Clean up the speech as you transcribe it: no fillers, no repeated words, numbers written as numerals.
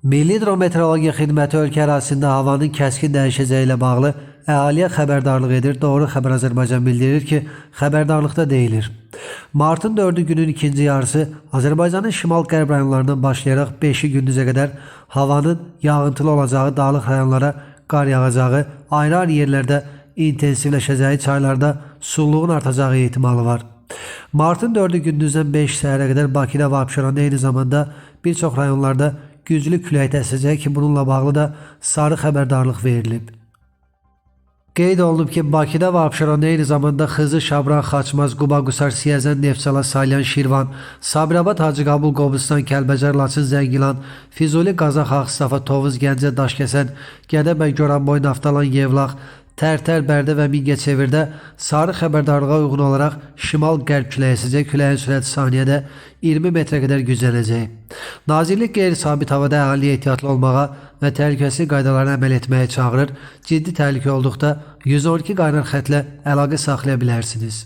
Milli Hidrometeorologiya Xidməti ölkə ərazisində havanın kəskin dəyişəcəyi ilə bağlı əhaliyə xəbərdarlıq edir. Doğru Xəbər Azərbaycan bildirir ki, xəbərdarlıqda deyilir: Martın 4-ü günün ikinci yarısı Azərbaycanın şimal-qərb rayonlarından başlayaraq 5-i gündüzə qədər havanın yağıntılı olacağı, dağlıq rayonlara qar yağacağı, ayrı-ayrı yerlərdə intensivləşəcəyi, çaylarda sulluğun artacağı ehtimalı var. Martın 4-ü gündüzdən 5 səhərə qədər Bakıda və Abşeronda eyni zamanda bir çox rayonlarda güclü külək əsəcək ki, bununla bağlı da sarı xəbərdarlıq verilib. Qeyd olunub ki, Bakıda və Abşeronda eyni zamanda Xızı, Şabran, Xaçmaz, Quba, Qusar, Siyəzən, Neftçala, Salyan, Şirvan, Sabirabad, Hacıqabul, Qobustan, Kəlbəcər, Laçın, Zəngilan, Füzuli, Qazax, Ağstafa, Tovuz, Gəncə, Daşkəsən, Gədəbəy, Goranboy, Naftalan, Yevlax, Tərtər, Bərdə və Mingəçevirdə sarı xəbərdarlığa uyğun olaraq şimal-qərb küləyi əsəcək. Küləyin sürəti saniyədə 20 metrə qədər güclənəcək. Nazirlik qeyri-sabit havada əhaliyə ehtiyatlı olmağa və təhlükəsizlik qaydalarına əməl etməyə çağırır. Ciddi təhlükə olduqda 112 qaynar xətlə əlaqə saxlaya bilərsiniz.